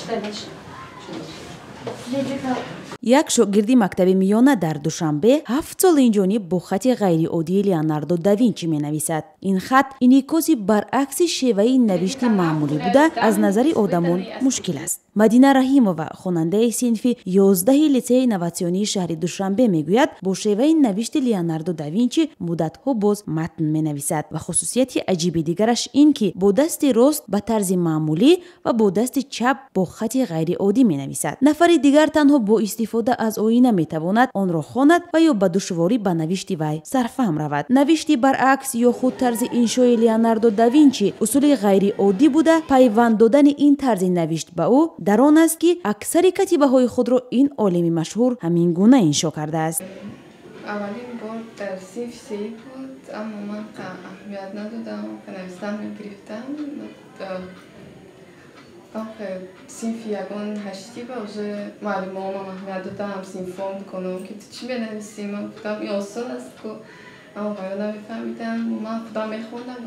Читай дальше. Як шогирди мактаби миёна дар Душанбе 7 сол инҷониб бо хати ғайриоддии Леонардо да Винчи менависад. Ин хат инъикоси баръакси шеваи навишти маъмулӣ буда, аз назари одамон мушкил аст. Мадина Раҳимова, хонандаи синфи 11-и литсеи инноватсионии шаҳри Душанбе, мегӯяд, бо шеваи навишти Леонардо да Винчи муддатҳо боз матн менависад ва хусусияти аҷиби дигараш ин ки бо дасти рост ба тарзи маъмулӣ ва бо дасти чап бо хати ғайриоддӣ менависад. Нафари дигар танҳо бо истифода аз оина метавонад онро хонад ва ё ба душворӣ ба навишти вай сарфаҳм равад. Навишти баръакс ё худ тарзи иншои Леонардо да Винчи усули ғайриоддӣ буда, пайванд додани ин тарзи навишт ба ӯ дар он аст, ки аксари катибаҳои худро ин олими машҳур ҳамин гуна иншо кардааст. Аввалин бор дар синфи сеӣ буд, аммо ман аҳамият надодам, навистан мегирифтам. Синфи ягон ҳаштӣ ба уже муаллимонам аҳамият додам, ҳамсинфом, дуконом, ки ту чӣ менависӣ. Ман гуфтам, ин осон аст ку, аммо ваё намефаҳмидам. Ман худам мехондам,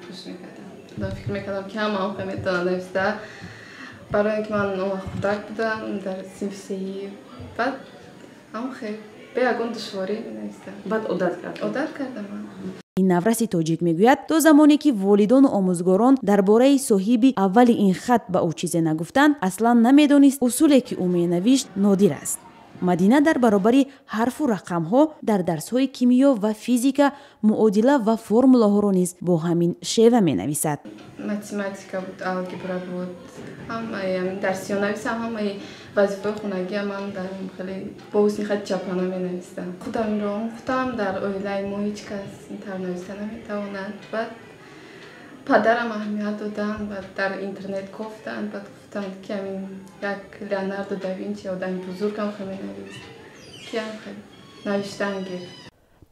гӯш мекардам. Худам фикр мекардам, ки ҳама он метавонанд нависта, барои ин ки ман он вақт хурдак будам, дар синфи сеӣ. Баъд ҳамон хел бе ягон душворӣ менавистам. Баъд одат кардам. Одат кардам. Ин навраси тоҷик мегӯяд, то замоне ки волидону омӯзгорон дар бораи соҳиби аввали ин хат ба ӯ чизе нагуфтанд, аслан намедонист, усуле ки ӯ менавишт, нодир аст. Мадина дар баробари ҳарфу рақамҳо дар дарсҳои кимиё ва физика муодила ва формулаҳоро низ бо ҳамин шева менависад. Математика буд, алгебра буд, ҳамаи дарсиё нависам, ҳамаи вазифаи хонагиам ман дар хеле бо ҳусни хати чапана менавистам. Худамро худам, дар оилаи мо ҳеҷ кас ин тавр нависта наметавонад. Баъд падарам аҳамият доданд ва дар интернет кофтанд. Баъд гуфтанд, ки ҳамин як Леонардо да Винчи, одами бузургам, хел менавист, киам хел навиштан гирифт.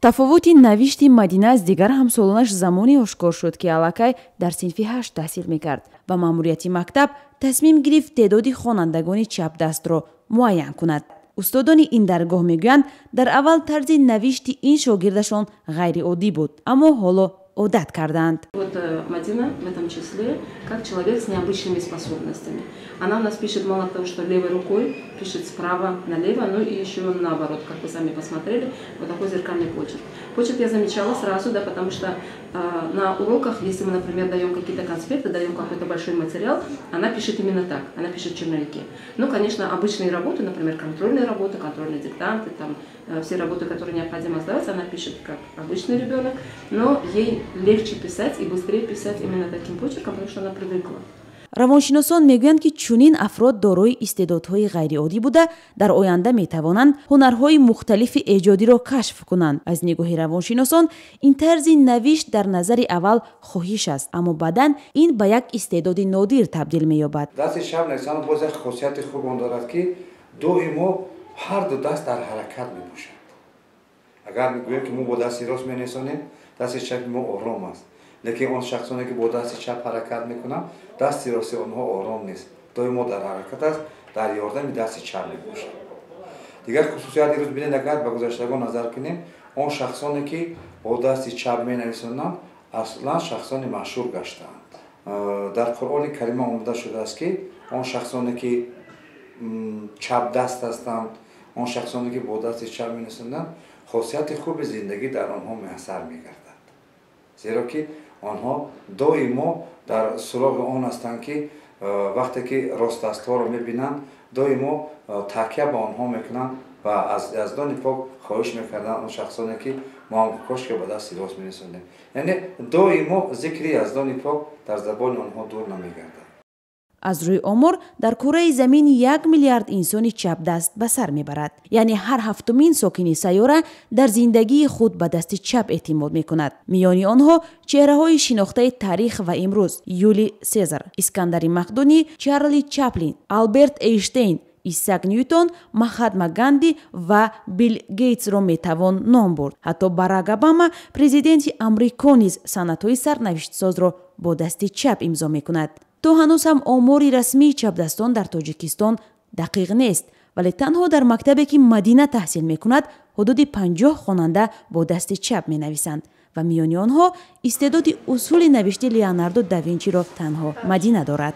Тафовути навишти Мадина аз дигар ҳамсолонаш замоне ошкор шуд, ки аллакай дар синфи ҳашт таҳсил мекард ва маъмурияти мактаб тасмим гирифт теъдоди хонандагони чапдастро муайян кунад. Устодони ин даргоҳ мегӯянд, дар аввал тарзи навишти ин шогирдашон ғайриоддӣ буд, аммо ҳоло одат кардаанд. Вот Мадина в этом числе, как человек с необычными способностями. Она у нас пишет мало того, что левой рукой, пишет справа налево, но и еще наоборот, как вы сами посмотрели, вот такой зеркальный почерк. Почерк я замечала сразу, да, потому что на уроках, если мы, например, даем какие-то конспекты, даем какой-то большой материал, она пишет именно так, она пишет в черновике. Ну, конечно, обычные работы, например, контрольные работы, контрольные диктанты, там, все работы, которые необходимо сдавать, она пишет как обычный ребенок, но ей легче писать и быстрее писать именно таким почерком, потому что она привыкла. Равоншиносон мегӯянд, ки чунин афрод дорои истеъдодҳои ғайриоддӣ буда, дар оянда метавонанд ҳунарҳои мухталифи эҷодиро кашф кунанд. Аз нигоҳи равоншиносон, ин тарзи навишт дар назари аввал хоҳиш аст, аммо баъдан ин ба як истеъдоди нодир табдил меёбад. Дасти чап нависан боз як хосияти хуб он дорад, ки доимо ҳар ду даст дар ҳаракат мебошад. Агар мегӯем, ки мо бо дасти рост менависонем, дасти чапи мо ором аст, лекин он шахсоне, ки бо дасти чап ҳаракат мекунанд, дасти рости онҳо ором нест, доимо дар ҳаракат аст, дар ёрдами дасти чап мебошад. Дигар хусусият, ирӯз бинед, агар ба гузаштагон назар кунем, он шахсоне, ки бо дасти чап менависонанд, аслан шахсони машҳур гаштаанд. Дар Қуръони Карима омода шудааст, ки он шахсоне, ки чапдаст ҳастанд, он шахсоне, ки бо дасти чап менависонанд, хосияти хуби зиндагӣ дар онҳо муяссар мегардад, зеро ки онҳо доимо дар суроғи он ҳастанд, ки вақте ки ростдастҳоро мебинанд, доимо такя ба онҳо мекунанд ва аз Яздони Пок хоҳиш мекарданд он шахсоне, ки мо ҳам кошке ба дасти рост менависонем. Яъне доимо зикри Яздони Пок дар забони онҳо дур намегардад. Аз рӯи омор, дар кураи замин 1 миллиард инсони чапдаст ба сар мебарад, яъне ҳар ҳафтумин сокини сайёра дар зиндагии худ ба дасти чап эътимод мекунад. Миёни онҳо чеҳраҳои шинохтаи таърих ва имрӯз: Юлий Сезар, Искандари Мақдунӣ, Чарли Чаплин, Алберт Эйнштейн, Исаак Ньютон, Махатма Ганди ва Билл Гейтсро метавон ном бурд. Ҳатто Барак Обама, президенти Амрико, низ санадҳои сарнавиштсозро бо дасти чап имзо мекунад. То ҳанӯз ҳам омори расмии чапдастон дар Тоҷикистон дақиқ нест, вале танҳо дар мактабе, ки Мадина таҳсил мекунад, ҳудуди 50 хонанда бо дасти чап менависанд ва миёни онҳо истеъдоди усули навишти Леонардо да Винчиро танҳо Мадина дорад.